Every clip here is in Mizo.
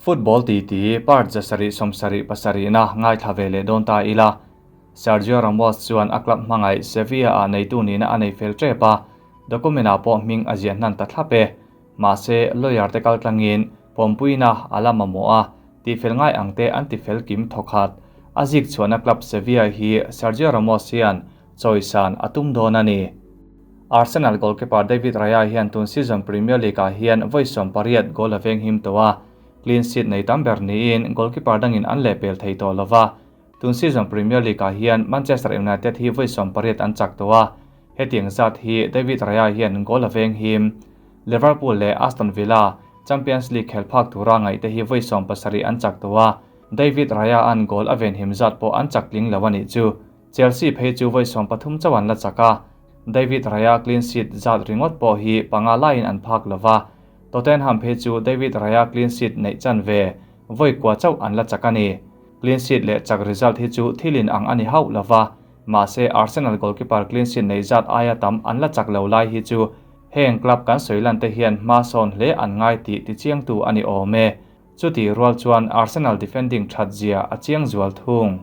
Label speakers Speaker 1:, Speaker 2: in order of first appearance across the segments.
Speaker 1: Football titi part 777 na ngaithla ve leh dawn ta ila. Sergio Ramos chuan a club hmangaih Sevilla-ah neitu nihna a nei fel tep a, document-ah pawh hming a ziah hnan ta thlap e. Mahse, lawyer te kal tlangin pawmpuina a la mamawh a, tihfel ngai ang te an tifel kim thawkhat. A zik chhuahna club Sevilla hi Sergio Ramos hian chawisan a tum dawn a ni. Arsenal goalkeeper David Raya hian tun season Premier League-ah hian vawi 80 goal a veng him tawh a, clean sheet nei tam ber niin goalkeeper dangin an lehpel thei tawh lo va. Tun season Premier League-ah hian Manchester United hi vawi 80 an chak tawh a, hetiang zat hi David Raya hian goal a veng him. Liverpool leh Aston Villa Champions League khel phak tura ngaihte hi vawi 70 an chak tawh a, David Raya an goal a ven him zat pawh an chak tling lo a nih chu. Chelsea phei chu vawi 30 chauh an la chak a, David Raya clean sheet zat ringawt pawh hi panga laiin an phak lo va. Tottenham phei chu David Raya clean sheet neih chan ve vawi kua chauh an la chak a ni. Clean sheet leh chak result hi chu thilin ang a ni hauh lo va, mahse Arsenal goalkeeper clean sheet nei zat aia tam an la chak lo lai hi chu heng club kan sawi lan te hian hma sawn hle an ngai tih tichiangtu a ni awm e. Chutih rual chuan Arsenal defending that zia a chiang zual thung.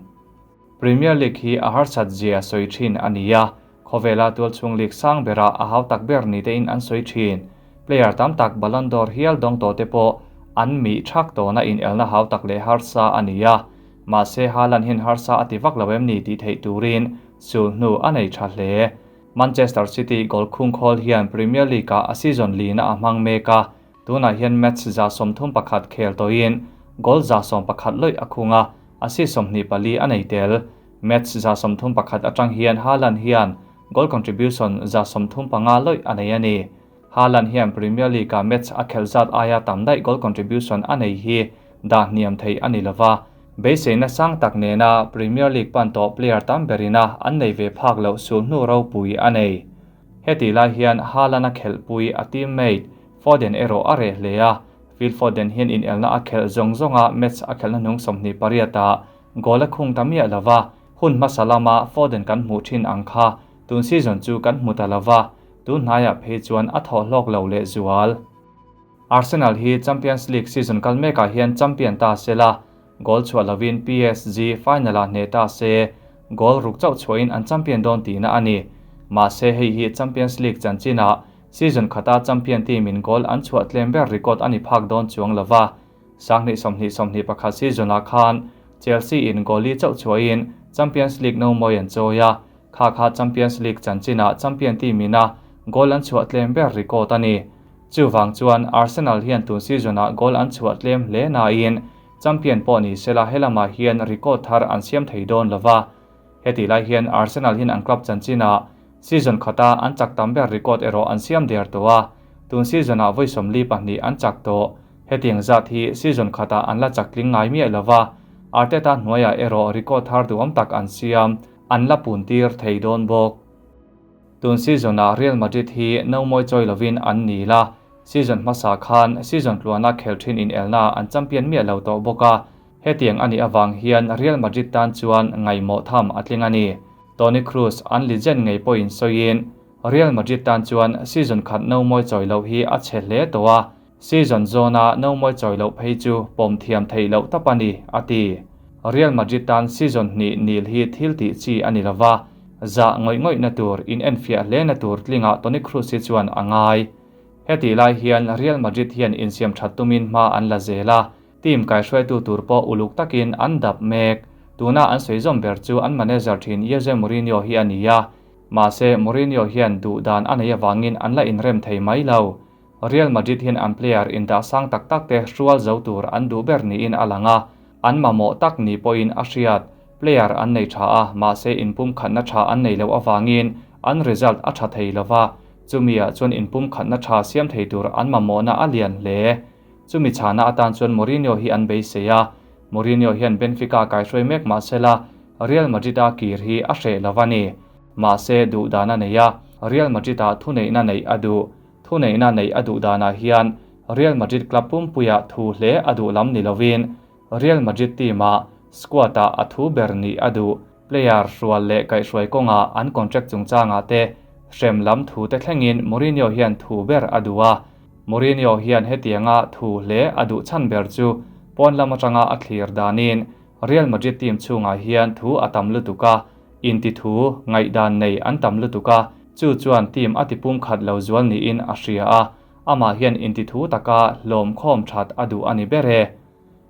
Speaker 1: Premier League hi a harsat zia sawi thin a ni a, khawvela tualchhung league sang bera a hau tak ber ni tein an sawi thin. Player tam tak Ballon d'Or hial dawng tawh te pawh an mi thak tawna in elna hau tak leh harsa a ni a, mahse Haaland hian harsa a ti vak lo em ni tih theih turin sul hnu a nei tha hle. Manchester City goal khung khawl hian Premier League-ah a season lina a hmang mek a, tunah hian match 31 khel tawhin goal 11 lawih a khung a, assist 24 a nei tel. Match 31 atang hian Haaland hian goal contribution 35 lawih a nei a ni. Haaland hian Premier League-a match a khel zat aia tam daih goal contribution a nei hi dah hniam thei a ni lova. Beiseina sang tak nena Premier League pan tawh player tam berina an nei ve phak loh sul hnu ropui a nei. Heti lai hian Haaland a khelhpui a teammate Foden erawh a reh hle a, Phil Foden hian in elna a khelh zawng zawnga match a khelhna hnung 28 ah goal a khung ta miah lova, hun hmasa lama Foden kan hmuh thin ang kha tun season chu kan hmu ta lova, tun hnaiah phei chuan a thaw hlawk lo leh zual. Arsenal hi Champions League season kal mekah hian champion ta sela, goal chhuah lovin PSG final-ah hne ta se, goal ruk chauh chhuahin an champion dawn tihna a ni. Mahse hei hi Champions League chanchinah season khata champion team in goal an chhuah tlem ber record a ni phak dawn chuang lova. 2020-21 season-ah khan Chelsea in goal li chauh chhuahin Champions League no mawi an chawi a, kha kha Champions League chanchinah champion team ina goal an chhuah tlem ber record a ni. Chuwang chuan Arsenal hian tun season-ah goal an chhuah tlem hle nain champion pawh ni sela helama hian record thar an siam thei dawn lova. Heti lai hian Arsenal hian an club chanchinah season khata an chak tam ber record erawh an siam der tawh a, tun season-ah vawi 42 an chak tawh. Hetiang zat hi season khata an la chak tling ngai miah lova, Arteta hnuaiah erawh record thar duhawm tak an siam, an la pun tir thei dawn bawk. Tun season-ah Real Madrid hi no mawi chawi lovin an ni la, season hmasa khan season tluana khel thin in elna an champion miah lo tawh bawk a, hetiang ani awang hian Real Madrid tan chuan ngaimawh tham a tling a ni. Toni Kroos an legend ngei pawhin sawiin Real Madrid tan chuan season khat no mawi chawi lo hi a che hle tawh a, season zona no mawi chawi lo phei chu pawm thiam thei lo tap a ni a ti. Real Madrid tan season hnih nil hi thil tih chi a ni lova, za ngawih ngawih na tur in en fiah hle na tur tlinga Toni Kroos hi chuan a ngai. Heti lai hian Real Madrid hian insiam that tumin hma an la zela, team kai hruaitu tur pawh uluk takin an dap mek. Tuna an sawi zawm ber chu an manager thin Jose Mourinho hi a ni a, mahse Mourinho hian duh dan a nei awangin an la inrem thei mai lo. Real Madrid hian an player in dah sang tak tak te hrual zo tur an duh ber niin a lang a, an mamawh tak ni pawhin a hriat. Player an nei tha a, mahse inpum khatna tha an nei lo awangin an result a tha thei lova, chumia chuan inpum khatna tha siam thei tur an mamawhna a lian hle. Chumi chhana atan chuan Mourinho hi an beisei a, Mourinho hian Benfica kai hruai mek mahsela Real Madrid a kir hi a hreh lova ni. Mahse duh dan a nei a, Real Madrid a thu neihna nei a duh. Thu neihna nei a duh danah hian Real Madrid club pumpuia thu hle a duh lam ni lovin Real Madrid team-a squad-a a thu ber ni a duh. Player hrual leh kaihhruai kawnga an contract chungchanga te hrem lam thu te thlengin Mourinho hian thu ber a duh a. Mourinho hian hetianga thu hle a duh chhan ber chu Pawn lam atanga a thlir danin Real Madrid team chhungah hian thu a tam lutuk a, inti thu, ngaihdan nei an tam lutuk a, chu chuan team a tipum khat lo zual niin a hria a, amah hian inti thu taka hlawm khawm that a duh a ni ber e.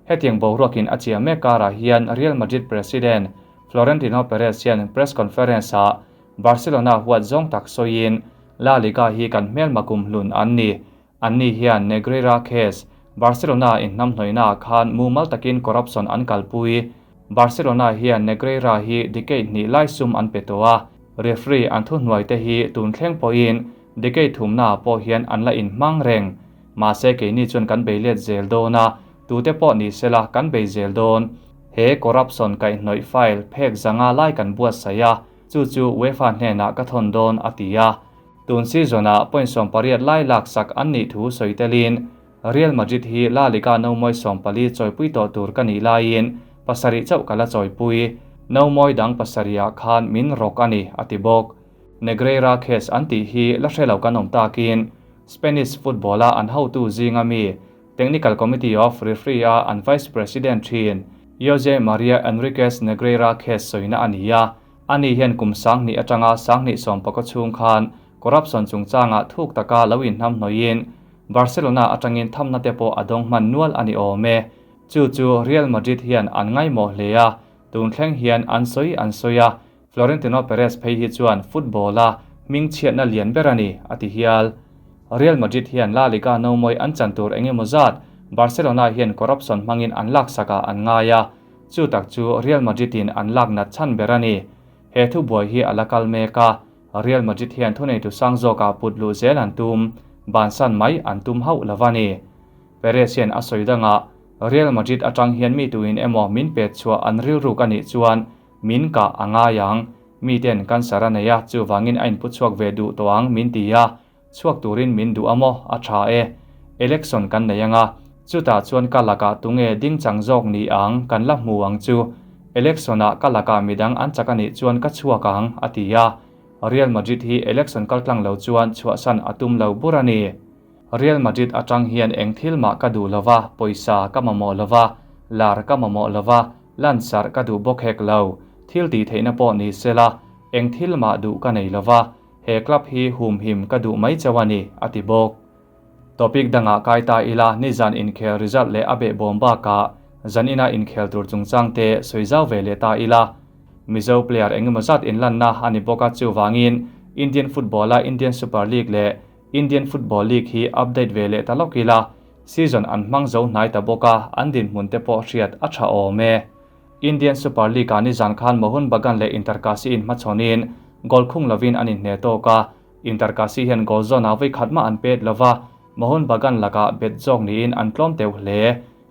Speaker 1: Hetiang boruakin a chiah mek karah hian Real Madrid president Florentino Perez hian press conference-ah Barcelona huat zawng tak sawiin, La Liga hi kan hmelma kumhlun an ni. Anni hian Negreira case, Barcelona inhnamhnawihnaah khan mumal takin corruption an kalpui. Barcelona hian Negreira hi decade hnih lai sum an pe tawh a, referee an thuhnuaite hi tun thleng pawhin decade thumnaah pawh hian an la inhmang reng. Mahse keini chuan kan bei let zel dawn a, tute pawh ni sela kan bei zel dawn. He corruption kaihhnawih file phek zanga lai kan buatsaih a, chu chu UEFA hnenah ka thawn dawn, a ti a. Tun season-ah point 18 lai laksak an nih thu sawi telin Real Madrid hi La Liga nomawi 14 chawipui tawh tur ka nih laiin pasarih chauh ka la chawipui. Nomawi dang pasarihah khan min rawk a ni, a ti bawk. Negreira case an tih hi la hre lo kan awm takin Spanish football-a an hotu zinga mi Technical Committee of Referee-a an Vice President thin Jose Maria Enriquez Negreira case sawina a ni a. Ani hian kum 2000 atanga 2019 chhung khan corruption chungchangah thuk taka lo inhnamhnawhin Barcelona atangin thamna te pawh a dawng hman nual a ni awm e. Chu chu Real Madrid hian an ngaimawh hle a, tun thleng hian an sawi an sawi a, Florentino Perez phei hi chuan football-a hmingchhiatna lian ber a ni, a ti hial. Real Madrid hian La Liga nomawi an chan tur eng emaw zat Barcelona hian corruption hmangin an laksakah an ngai a, chu tak chu Real Madrid-in an lak nat chhan ber a ni. He thubuai hi a la kal mek a, Real Madrid hian thuneitu sang zawkah put luh zel an tum, bansan mai an tum hauh lo a ni. Perez hian a sawi dangah, Real Madrid atang hian mi tuin emaw min pet chhuah an rilruk a nih chuan min kah a ngai ang, miten cancer a nei a, chuvangin a inpu chhuak ve duh tawh ang min ti a, chhuak turin min duh a maw? A tha e. Election kan nei anga, chutah chuan ka lakah tunge ding chang zawk ni ang kan la hmu ang chu. Election-ah ka lakah midang an chak a nih chuan ka chhuak ang, a ti a. Real Madrid hi election kaltlang lo chuan chhuahsan a tum lo bur a ni. Real Madrid atang hian eng thil mah ka duh lo va, pawisa ka mamawh lo va, lar ka mamawh lo va, lansarh ka duh bawk hek lo. Thil tih theihna pawh ni sela, eng thil mah duh ka nei lo va, he club hi humhim ka duh mai chauh a ni, a ti bawk. Topic dangah kai ta ila, nizan inkhel result leh a behbawm bakah zanina inkhel tur chungchang te sawi zau ve leh ta ila. Mizo player engemaw zat inlanna a ni bawk a, chuvangin Indian football-a Indian Super League leh Indian Football League hi update ve leh ta lawk ila, season an hmang zo hnai ta bawk a, an dinhmun te pawh hriat a tha awm e. Indian Super League-ah nizan khan Mohun Bagan leh Inter Kashi inhmachhawnin goal khung lovin an inhne tawk a, Inter Kashi hian goal zawnah vawi khat mah an pet lova, Mohun Bagan lakah bet zawk niin an tlawm teuh hle.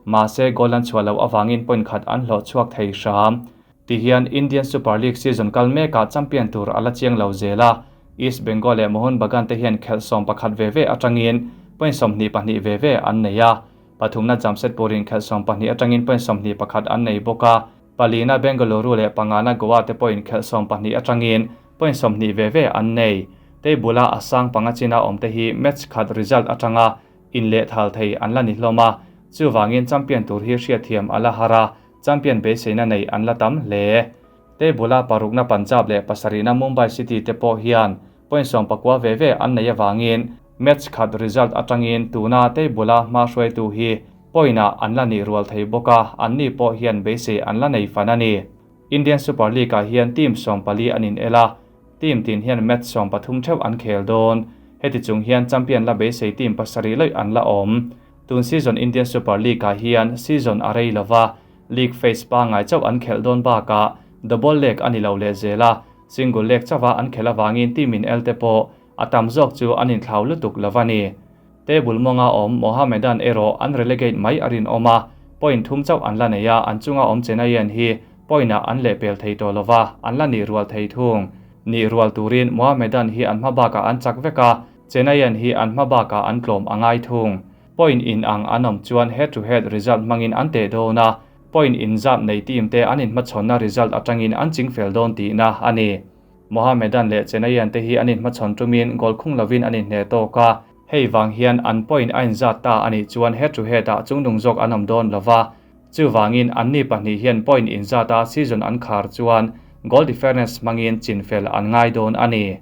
Speaker 1: Mahse, goal an chhuah loh avangin point khat an hlawh chhuak thei hram. Tihian Indian Super League season kal mekah champion tur a la chiang lo zel a, East Bengal leh Mohun Bagan te hian khelh 11 ve ve atangin point 22 ve ve an nei a, pathumna Jamshedpur in khelh 12 atangin point 21 an nei bawk a, palina Bengaluru leh pangana Goa te pawhin khelh 12 atangin point 20 ve ve an nei. Table-a a sang panga china awm te hi match khat result atanga inlehthal thei an la ni hlawm a, chuvangin champion tur hi hriatthiam a la har a, Champion beiseina nei an la tam hle. Table-a parukna Punjab leh pasarihna Mumbai City te pawh hian point 19 ve ve an nei avangin match khat result atangin tuna table-a hma hruaitu hi point-ah an la nih rual thei bawk a, anni pawh hian beisei an la nei fan a ni. Indian Super League-ah hian team 14 an inel a, team tin hian match 13 theuh an khel dawn. Heti chung hian champion la beisei team pasarih lawih an la awm. Tun season Indian Super League-ah hian season a rei lova, league phase pangngai chauh an khelh dawn bakah double leg a ni lo leh zel a, single leg chauha an khelh avangin team in el te pawh a tam zawk chu an inthlau lutuk lo a ni. Table mawnga awm Mohammedan erawh an relegate mai a rinawm a, point thum chauh an la nei a, an chunga awm Chennaiyin hi point-ah an lehpel thei tawh lova, an la nih rual thei thung. Nih rual turin Mohammedan hi an hma bakah an chak vek a, Chennaiyin hi an hma bakah an tlawm a ngai thung. Point in ang an awm chuan head to head result hmangin an teh dawn a, point in zat nei team te an inhmachhawnna result atangin an chingfel dawn tihna a ni. Mohammedan leh Chennaiyin te hi an inhmachhawn tumin goal khung lovin an inhne tawk a, hei vang hian an point a inzat ta a nih chuan head to head ah chungdung zawk an awm dawn lova. Chuvangin anni pahnih hian point inzata season an khar chuan goal difference hmangin chinfel an ngai dawn a ni.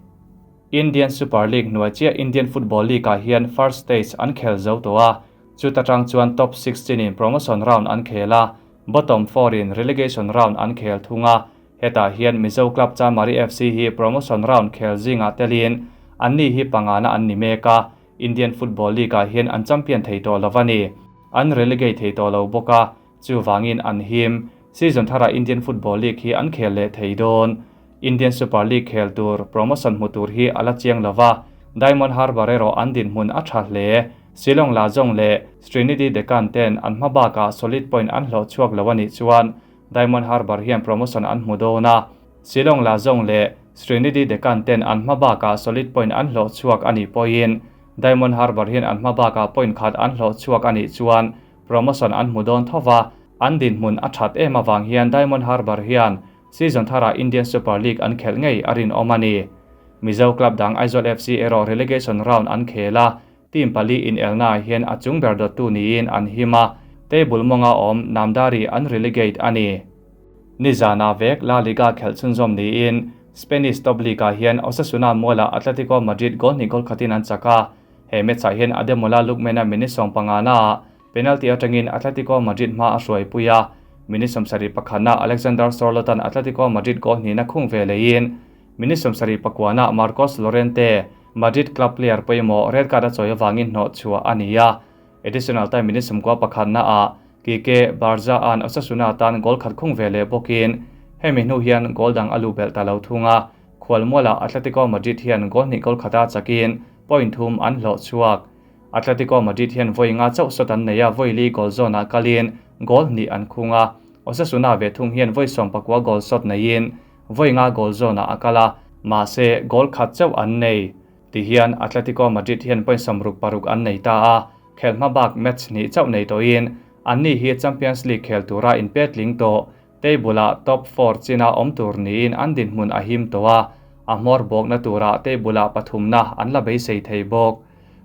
Speaker 1: Indian Super League hnuai chiah Indian Football League-ah hian first stage an khel zo tawh a, chuta tang chuan top 16 in promotion round an khel a, bottom four in relegation round an khel thung a. Hetah hian Mizo club Chamari FC hi promotion round khel zingah telin anni hi pangana an ni mek a, Indian Football League-ah hian an champion thei tawh lo a ni. An relegate thei tawh lo bawk a, chuvangin an him. Season tharah Indian Football League hi an khel leh thei dawn. Indian Super League khel tur promotion hmu tur hi a la chiang lo va, Diamond Harbour erawh an dinhmun a tha hle. Shillong Lajong leh Srinidhi Deccan ten an hma bakah solid point an hlawh chhuak lo a nih chuan Diamond Harbour hian promotion an hmu dawn a. Shillong Lajong leh Srinidhi Deccan ten an hma bakah solid point an hlawh chhuak a nih pawhin Diamond Harbour hian an hma bakah point khat an hlawh chhuak a nih chuan promotion an hmu dawn tho va, an dinhmun a that em avang hian Diamond Harbour hian season tharah Indian Super League an khelh ngei a rinawm a ni. Mizo club dang Aizawl FC erawh relegation round an khel a, team pali inelnaah hian a chung ber dawttu niin an him a, table mawnga awm Namdari an relegate a ni. Nizana vek La Liga khelh chhunzawm niin Spanish top league-ah hian Osasuna mualah Atletico Madrid goal hnih goal khatin an chak a, he match-ah hian Ademola Lookman-a minute 15-ah penalty atangin Atletico Madrid hma a hruaipui a, minute 71-ah Alexander Sorloth-a'n Atletico Madrid goal hnihna khung ve leiin minute 79-ah Marcos Llorente, Madrid club player pawimawh, red card a chawi avangin hnawh chhuah a ni a. Additional time minute 91-ah Kike Barja-a'n Osasuna tan goal khat khung ve leh bawkin hemi hnu hian goal dang a luh belh ta lo thung a, khualmualah Atletico Madrid hian goal hnih goal khata chakin point thum an hlawh chhuak. Atletico Madrid hian vawi nga chauh shot an nei a, vawi li goal zawnah kalin goal hnih an khung a, Osasuna ve thung hian vawi 19 goal shot neiin vawi nga goal zawnah a kal a, mahse goal khat chauh an nei. Tihian Atletico Madrid hian point 66 an nei ta a, khelhma bak match hnih chauh nei tawhin anni hi Champions League khel tura inpetling tawh table-ah top four china awm tur niin an dinhmun a him tawh a, a hmawr bawkna turah table-ah pathumna an la beisei thei bawk.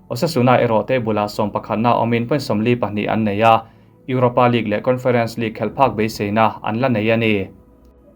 Speaker 1: Osasuna erawh table-ah 11-na awmin point 42 an nei a, Europa League leh Conference League khelh phak beiseina an la nei a ni.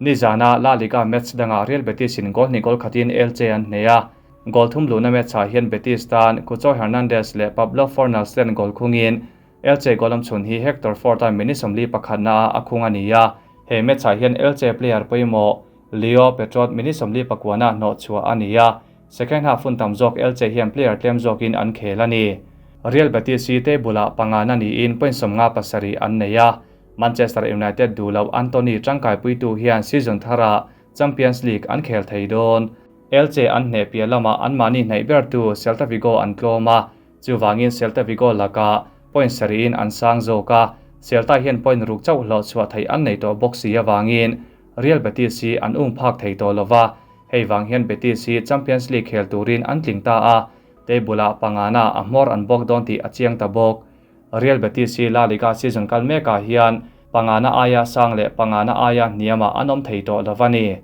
Speaker 1: Nizana La Liga match dangah Real Betis-in goal hnih goal khatin Elche an hneh a, goal thum luhna match-ah hian Betis tan Cucho Hernandez leh Pablo Fornals ten goal khungin Elche goal awm chhun hi Hector Fort-a minute 41-naah a khung a ni a, he match-ah hian Elche player pawimawh Leo Petrot minute 49-ah hnawh chhuah a ni a, second half hun tam zawk Elche hian player tlem zawkin an khel a ni. Real Betis hi table-ah pangana niin point 57 an nei a, Manchester United duh loh Antony tangkaipuitu hian season tharah Champions League an khel thei dawn. Elche an hneh piah lamah anmahni hnaih bertu Celta Vigo an tlawm a, chuvangin Celta Vigo lakah point sarih in an sang zawk a, Celta hian point ruk chauh hlawh chhuah theih an nei tawh bawk si avangin Real Betis hi an um phak thei tawh lova, hei vang hian Betis hi Champions League khel turin an tling ta a, table-ah pangana a hmawr an bawk dawn tih a chiang ta bawk. Real Betis hi La Liga season kal mekah hian pangana aia sang leh pangana aia hniamah an awm thei tawh lo a ni.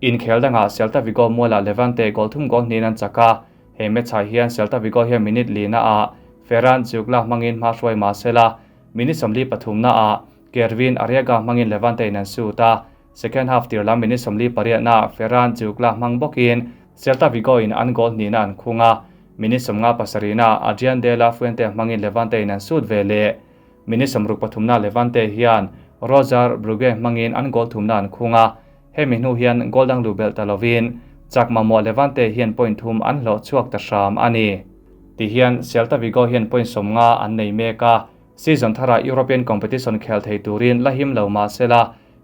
Speaker 1: Inkhel dangah Celta Vigo mualah Levante goal thum goal hnihin an chak a, he match-ah hian Celta Vigo hian minute lina-ah Ferran Jutgla hmangin hma hruai mah sela, minute 43-naah Kervin Arriaga hmangin Levante in an shoot a, second half tir lam minute 48-naah Ferran Jutgla hmang bawkin Celta Vigo in an goal hnihna an khung a, minute 57-naah Adrian de la Fuente hmangin Levante in an shoot ve leh. Minute 63-naah Levante hian Roger Brugge hmangin an goal thumna an khung a, hemi hnu hian goal dang luh belh ta lovin chak mamawh Levante hian point thum an hlawh chhuak ta hram a ni. Tihian Celta Vigo hian point 50 an nei mek a, season tharah European competition khel thei turin la him lo mah sela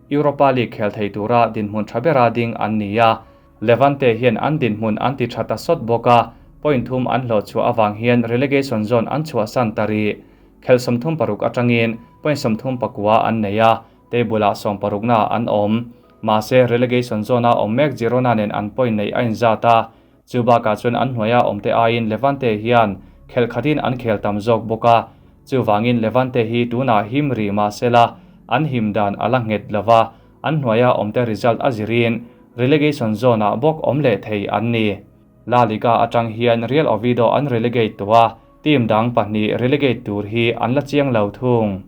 Speaker 1: Europa League khel thei tura dinhmun tha bera ding an ni a, Levante hian an dinhmun an ti tha ta sawt bawk a, point thum an hlawh chhuah avang hian relegation zone an chhuahsan ta rih. Khelh 36 atangin point 39 an nei a, table-ah 16-naah an awm. Mahse relegation zone-a awm mek Girona nen an point neih a inzat a, chu bakah chuan an hnuaia awmte aiin Levante hian khelh khatin an khel tam zawk bawk a, chuvangin Levante hi tunah him rih mahsela an him dan a la nghet lova, an hnuaia awmte result a zirin relegation zone-ah bawk awm leh thei an ni. La Liga atang hian Real Oviedo an relegate tawh a, team dang pahnih relegate tur hi an la chiang lo thung.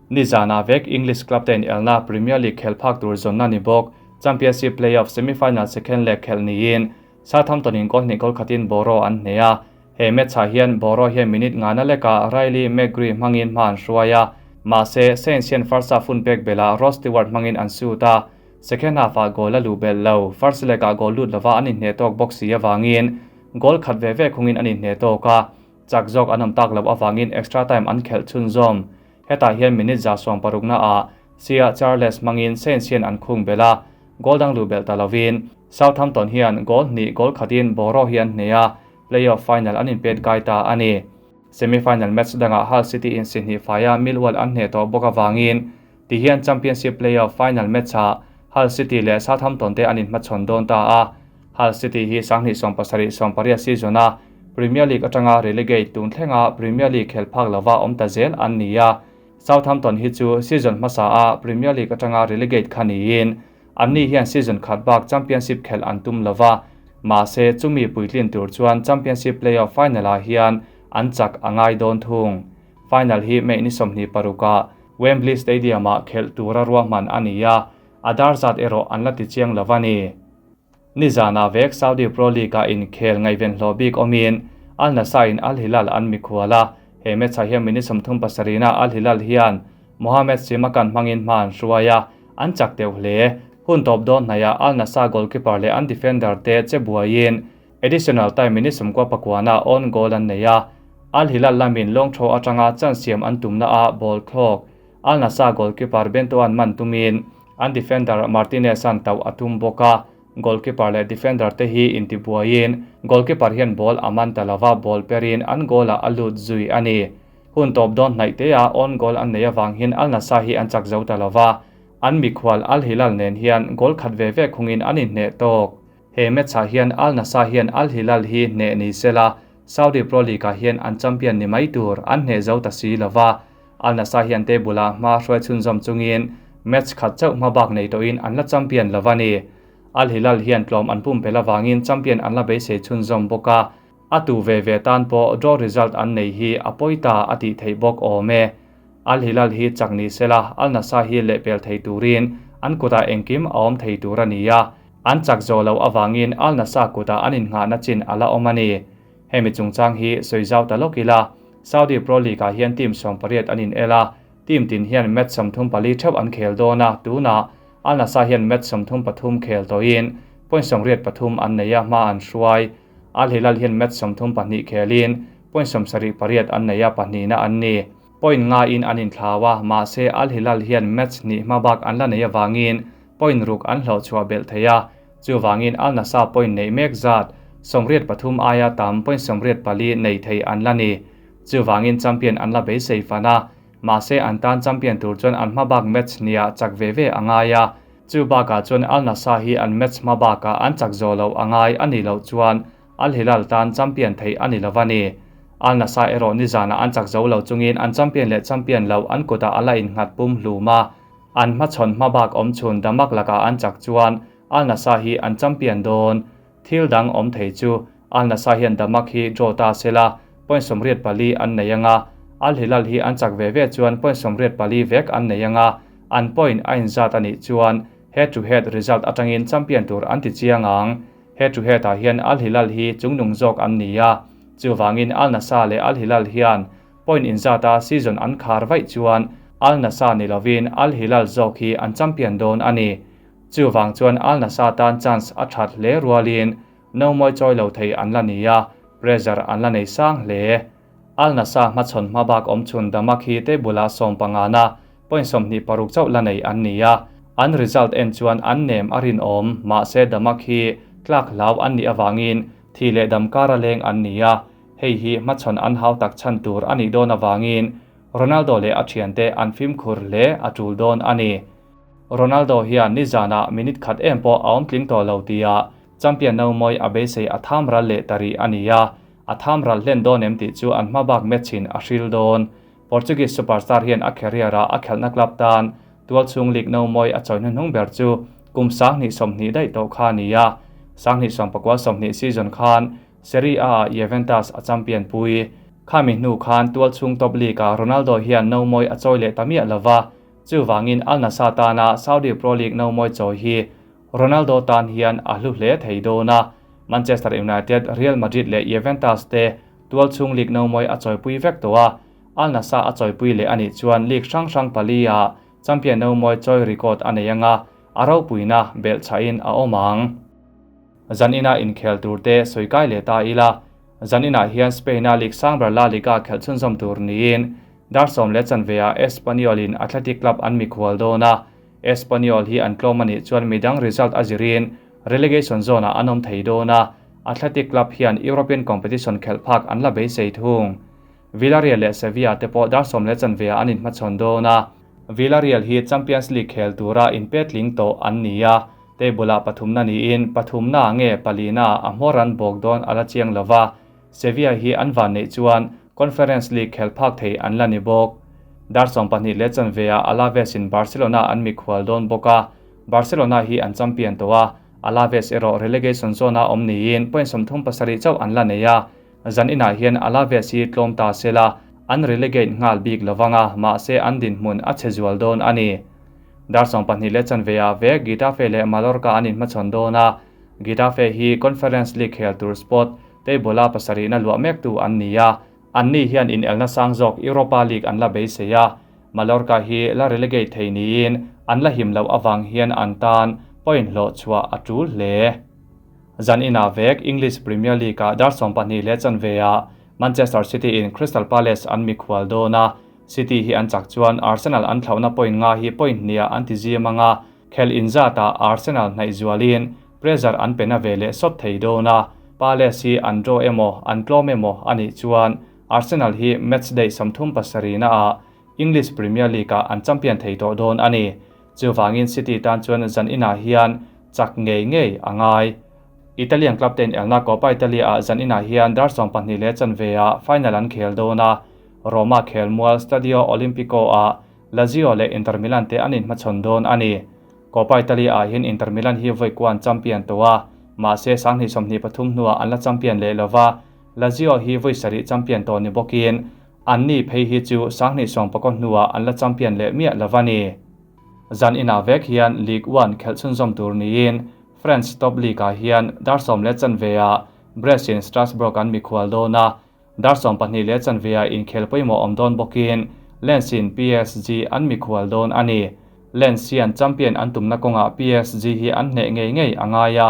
Speaker 1: Nizanah vek English club te inelna Premier League khel phak tur zawnna ni bawk Championship play-off semi-final second leg khelh niin Southampton in goal hnih goal khatin Borough an hneh a. He match-ah hian Borough hian minute ngana lekah Riley McGree hmangin hma an hruai a, mahse Saints hian first half hun pek belhah Ross Stewart hmangin an shoot a, second half-ah goal a luh belh lo. First leg-ah goal lut lova an inhneh tawk bawk si avangin goal khat ve ve khungin an inhneh tawk a, chak zawk an awm tak loh avangin extra time an khelh chhunzawm. Hetah hian minute 160 naah Sia Charles hmangin Saints hian an khung belh a, goal dang luh belh ta lovin Southampton hian goal hnih goal khatin Borough hi an hneh a, play-off final an inpet kai ta a ni. Semi-final match dangah Hull City in si hnih faia Millwall an hneh tawh bawk avangin tihian Championship play-off final match-ah Hull City leh Southampton te an inhmachhawn dawn ta a. Hull City hi 2017 18 season-a Premier League atanga relegate tun thlenga Premier League khel phak lova awm ta zel an ni a. Southampton hi chu season hmasa a Premier League atanga relegate kha niin anni hian season khat bak Championship khelh an tum lova, mahse chumi puitlin tur chuan Championship play-off final-ah hian an chak a ngai dawn thung. Final hi May ni 26 ah Wembley Stadium-ah khelh tura ruahman a ni a, a dar zat erawh an la ti chiang lo a ni. Nizanah vek Saudi Pro League-ah inkhel ngaihven hlawh bik awmin Al Nassr in Al Hilal an mikhual a, he match-ah hian minute 37 na Al Hilal hian Mohamed Simakan hmangin hma an hruai a, an chak deuh hle. Hun tawp dawn hnaihah Al Nassr goalkeeper leh an defender te che buaiin additional time minute 99 ah own goal an nei a, Al Hilal lamin long throw atanga chance siam an tumna ah ball thlawk Al Nassr goalkeeper Bentoan man tumin an defender Martinez an tauh a tum bawk a, goalkeeper leh defender te hi intibuaiin goalkeeper hian ball a man ta lova ball perin an goal ah a lut zui a ni. Hun tawp dawn hnaih te ah own goal an nei avang hian Al Nassr hi an chak zo ta lova, an mikhual Al Hilal nen hian goal khat ve ve khungin an inhneh tawk. He match ah hian Al Nassr hian Al Hilal hi hneh ni sela Saudi Pro League ah hian an champion ni mai tur an hneh zo ta si lova, Al Nassr hian table ah hma hruai chhunzawm chungin match khat chauh hma bak nei tawhin an la champion lo a ni. Al Hilal hian tlawm an pumpelh avangin champion an la beisei chhunzawm bawk a, a tu ve ve tan pawh draw result an nei hi a pawi ta a tih theih bawk awm e. Al Hilal hi chak ni sela Al Nassr hi lehpel thei turin an kutah engkim a awm thei tur a ni a, an chak zawh loh avangin Al Nassr kutah an innghahna chin a la awm a ni. Hemi chungchang hi sawi zau ta lawk ila, Saudi Pro League ah hian team 18 an inel a, team tin hian match 34 theuh an khel dawn a, tunah Al Nassr hian match 33 khel tawhin point 83 an nei a, hma an hruai. Al Hilal hian match 32 khelin point 78 an nei a, pahnihna an ni. Point nga in an inthlau a, mahse Al Hilal hian match hnih hma bak an la nei avangin point ruk an hlawh chhuah belh thei a, chuvangin Al Nassr point neih mek zat 83 aia tam point 84 nei thei an la ni. Chuvangin champion an la beisei fan a, mahse an tan champion tur chuan an hma bak match hniah chak ve ve a ngai a, chu bakah chuan Al Nassr hi an match hma bakah an chak zawh loh a ngai a nih loh chuan Al Hilal tan champion thei a ni lo a ni. Al Nassr erawh nizanah an chak zo lo chungin an champion leh champion loh an kutah a la innghat pum hlum a, an hmachhawn hma bak awm chhun Damak lakah an chak chuan Al Nassr hi an champion dawn. Thil dang awm thei chu Al Nassr hian Damak hi draw ta sela point 84 an nei anga, Al Hilal hi an chak ve ve chuan point 84 vek an nei anga, an point a inzat a nih chuan head to head result atangin champion tur an ti chiang ang. Head to head ah hian Al Hilal hi chungnung zawk an ni a, chuvangin Al Nassr leh Al Hilal hian point inzata season an khar vaih chuan Al Nassr ni lovin Al Hilal zawk hi an champion dawn a ni. Chuvang chuan Al Nassr tan chance a that hle rualin no mawi chawi lo thei an la ni a, pressure an la nei sang hle. Al Nassr hmachhawn hma bak awm chhun Damak hi table ah 15 na point 26 chauh la nei an ni a, an result en chuan an nem a rinawm, mahse Damak hi tlak hlau an nih avangin thi leh dam kara leng an ni a, hei hi hmachhawn an hau tak chhan tur a nih dawn avangin Ronaldo leh a thiante an fimkhur hle a tul dawn a ni. Ronaldo hian nizanah minute khat em pawh a awm tling tawh lo tia champion no mawi a beisei a tham ral leh ta rih a ni a, a tham ral hlen dawn em tih chu an hma bak match in a hril dawn. Portuguese superstar hian a career ah a khelhna club tan tualchhung league no mawi a chawi hnuhnung ber chu kum 2020 daih tawh kha a ni a, 2019-20 season khan Serie A ah Juventus a champion pui. Khami hnu khan tualchhung top league-ah Ronaldo hian nomawi a chawi leh ta miah lo va, chuvangin Al Nassr tana Saudi Pro League nomawi chawi hi Ronaldo tan hian a hlu hle thei dawn a, Manchester United, Real Madrid leh Juventus te tualchhung league nomawi a chawipui vek tawh a, Al Nassr a chawipui leh a nih chuan league hrang hrang pali-ah champion nomawi chawi record a nei anga a ropuina belhchhahin a awm ang. Zanina inkhel turte sawi kai leh ta ila, Zaninah hian Spain-a league sang ber La Liga khelh chhunzawm tur niin dar 10 15 ah Espanyol-in Athletic Club an mikhual dawn a, Espanyol hi an tlawm a nih chuan midang result a zirin relegation zone-ah an awm thei dawn a, Athletic Club hian European competition khelh phak an la beisei thung. Villarreal leh Sevilla te pawh dar 10 15 ah an inhmachhawn dawn a, Villarreal hi Champions League khel tura inpetling tawh an ni a, table-ah pathumna niin pathumna nge palina a hmawr an bawk dawn a la chiang lo va, Sevilla hi an van neih chuan Conference League khel phak thei an la ni bawk. Dar 12 15 ah Alaves in Barcelona an mikhual dawn bawk a, Barcelona hi an champion tawh a, Alaves erawh relegation zone-a awm niin point 37 chauh an la nei a, zaninah hian Alaves hi tlawm ta sela an relegate nghal bik lovanga mahse an dinhmun a chhe zual dawn a ni. Dar 12 15 ah vek Getafe leh Mallorca an inhmachhawn dawn a, Getafe hi Conference League khel tur spot table-a pasarihna luah mek tu an ni a, an ni hian inelna sang zawk Europa League an la beisei a, Mallorca hi la relegate thei niin an la him loh avang hian an tan point hlawh chhuah a tul hle. Zanina vek English Premier League-ah dar 12 15 ah Manchester City in Crystal Palace an mikhual dawn a, City hi an chak chuan Arsenal an thlauhna point nga hi point hniah an ti zim anga, khel inzatah Arsenal hnaih zualin pressure an pe na ve leh sawt thei dawn a, Palace hi an draw emaw an tlawm emaw a nih chuan Arsenal hi match day 37 na ah English Premier League-ah an champion thei tawh dawn a ni. Chuvangin City tan chuan zaninah hian chak ngei ngei a ngai. Italian club ten elna Coppa Italia-ah zaninah hian dar 12 15 ah final an khel dawn a, Roma khel mual Stadio Olimpico-ah Lazio leh Inter Milan te an inhmachhawn dawn a ni. Coppa Italia-ah hian Inter Milan hi vawi kuan champion tawh a, mahse 2023 hnuah an la champion leh lova, Lazio hi vawi sarih champion tawh ni bawkin an ni phei hi chu 2019 hnuah an la champion leh miah lova ni. Zaninah vek hian Ligue 1 khelh chhunzawm tur niin French Top League-ah hian dar 10 15 ah Brest in Strasbourg an mikhual dawn a, dar 12 15 ah inkhel pawimawh awm dawn bawkin Lens in PSG an mikhual dawn a ni. Lens hian champion an tumna kawngah PSG hi an hneh ngei ngei a ngai a,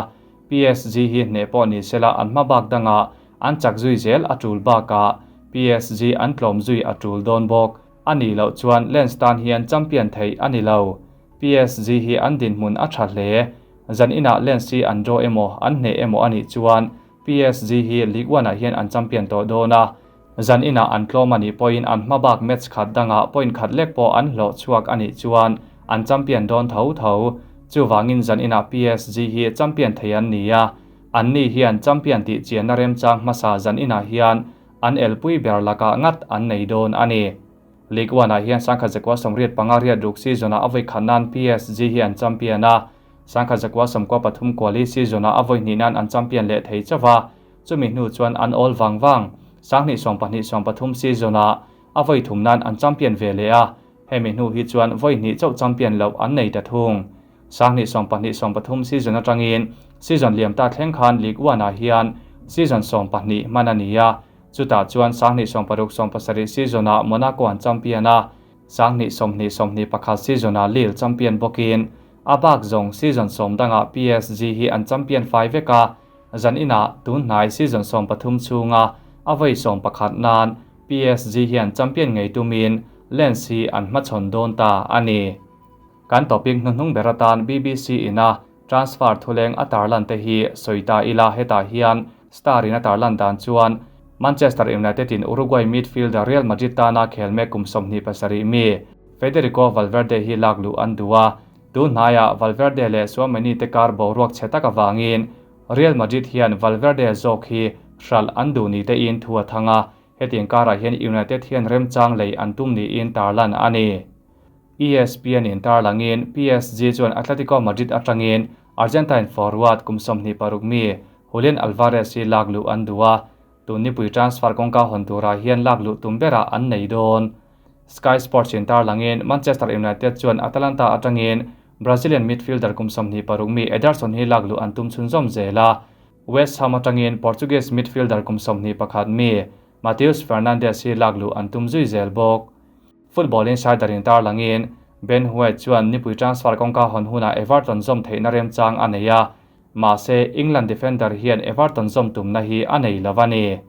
Speaker 1: PSG hi hneh pawh ni sela an hma bak dangah an chak zui zel a tul bakah PSG an tlawm zui a tul dawn bawk. A nih loh chuan Lens tan hian champion thei a ni lo. PSG hi an dinhmun a tha hle. Zaninah Lens hi an draw emaw an hneh emaw a nih chuan PSG hi Ligue 1 ah hian an champion tawh dawn a, zaninah an tlawm a nih pawhin an hma bak match khat dangah point khat lek pawh an hlawh chhuak a nih chuan an champion dawn tho tho. Chuvangin zaninah PSG hi champion thei an ni a, an ni hian champion tih chianna remchang hmasa zaninah hian an elpui ber lakah ngat an nei dawn a ni. Ligue 1 ah hian 1985 86 season-ah a vawi khat nan PSG hi an champion a, 1993 kuali season-ah a vawi hnih nan an champion leh thei chauh a, chumi hnu chuan an awl vang vang. 2012/13 season-ah a vawi thum nan an champion ve leh a, hemi hnu hi chuan vawi hnih chauh champion loh an nei ta thung. 2012/13 season atangin season liam ta thleng khan Ligue 1 ah hian season 12 hman a ni a, chutah chuan 2016/17 season-ah Monaco an champion a, 2020/21 season-ah Lille champion bawkin a bak zawng season 10 dangah PSG hi an champion fai vek a, zaninah tun hnai season 13 chhunga a vawi 11 nan PSG hian champion ngei tumin Lens hi an hmachhawn dawn ta a ni. Kan topic hnuhnung ber atan BBC ina transfer thuleng a tarlan te hi sawi ta ila. Hetah hian Star in a tarlan dan chuan Manchester United in Uruguay midfielder, Real Madrid tana khel mek kum 27 mi Federico Valverde hi lak luh an duh a. Tun hnaiah Valverde leh Tchouameni te kar boruak chhe tak awangin Real Madrid hian Valverde zawk hi hral an duh ni te in thu a thang a, hetiang karah hian United hian remchang lei an tum niin tarlan a ni. ESPN in tarlangin PSG chuan Atletico Madrid atangin Argentine forward kum 26 mi Julian Alvarez hi lak luh an duh a. Tun nipui transfer kawngka hawn turah hian lak luh tum berah an nei dawn. Sky Sports in tarlangin Manchester United chuan Atalanta atangin Brazilian midfielder kum 26 mi Ederson hi lak luh an tum chhunzawm zel a. West Ham atangin Portuguese midfielder kum 21 mi Mateus Fernandes hi lak luh an tum zui zel bawk. Football Insider in tarlangin Ben White chuan nipui transfer kawngka hawn hunah Everton zawm theihna remchang a nei a. Mahse, England defender hian Everton zawm tumna hi a nei lo a ni.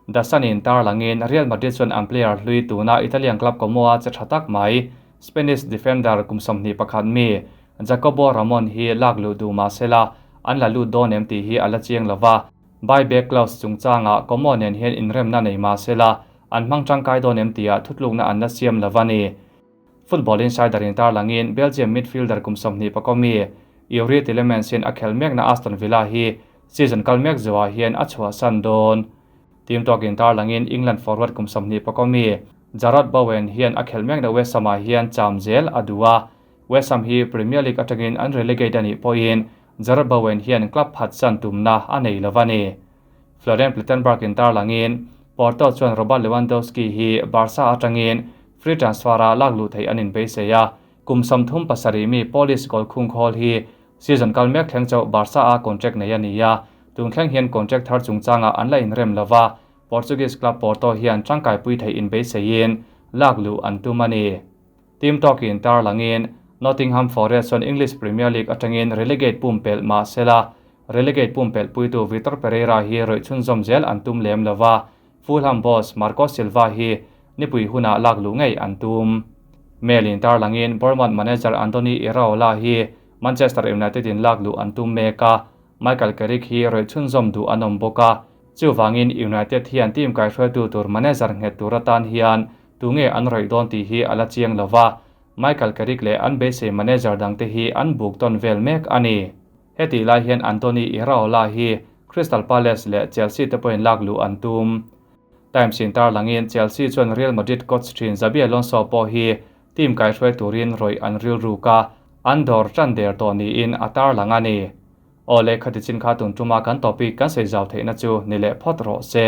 Speaker 1: The Sun in tarlangin Real Madrid chuan an player hlui tuna Italian club Como-a che tha tak mai Spanish defender kum 21 mi Jacobo Ramon hi lak luh duh mah sela an la lut dawn em tih hi a la chiang lo va. Buyback clause chungchangah Como nen hian inremna nei mah sela an hmang tangkai dawn em tihah thutlukna an la siam lo a ni. Football Insider in tarlangin Belgium midfielder kum 24 mi Youri Tielemans in a khel mekna Aston Villa hi season kal mek zawah hian a chhuahsan dawn. Team Talk in tarlangin England forward kum 24 mi Jarrod Bowen hian a khel mekna West Ham-ah hian cham zel a duh a. West Ham hi Premier League atangin an relegate a nih pawhin Jarrod Bowen hian club phatsan tumna a nei lo a ni. Florian Plettenberg in tarlangin Porto chuan Robert Lewandowski hi Barca atangin free transfer-a lak luh theih an inbeisei a. Kum 37 mi Polish goal khung khawl hi season kal mek thleng chauh Barca a contract nei a ni a. Tun thleng hian contract thar chungchangah an la inrem lo va. Portuguese club Porto hian tangkai pui theih inbeiseiin lak luh an tum a ni. Team Talk in tarlangin Nottingham Forest chuan English Premier League atangin relegate pumpelh mah sela relegate pumpelh puitu Vitor Pereira hi rawih chhunzawm zel an tum lem lo va. Fulham boss Marco Silva hi nipui hunah lak luh ngei an tum. Mail in tarlangin Bournemouth manager Andoni Iraola hi Manchester United in lak luh an tum mek a. Michael Carrick hi rawih chhunzawm duh an awm bawk a. Chuwangin United hian team kaihruaitu tur manager nghet tur atan hian tunge an rawih dawn tih hi a la chiang lo va. Michael Carrick leh an beisei manager dangte hi an buk tawn vel mek a ni. Heti lai hian Andoni Iraola hi Crystal Palace leh Chelsea te pawhin lak luh an tum. Times in tarlangin Chelsea chuan Real Madrid coach thin Xabi Alonso pawh hi team kaihruai turin rawih an rilru ka an dawr tan der tawh niin a tarlang a ni. Aw le khati chin kha tun tuma kan topic kan sei zau theihna chu ni leh phawt rawh se.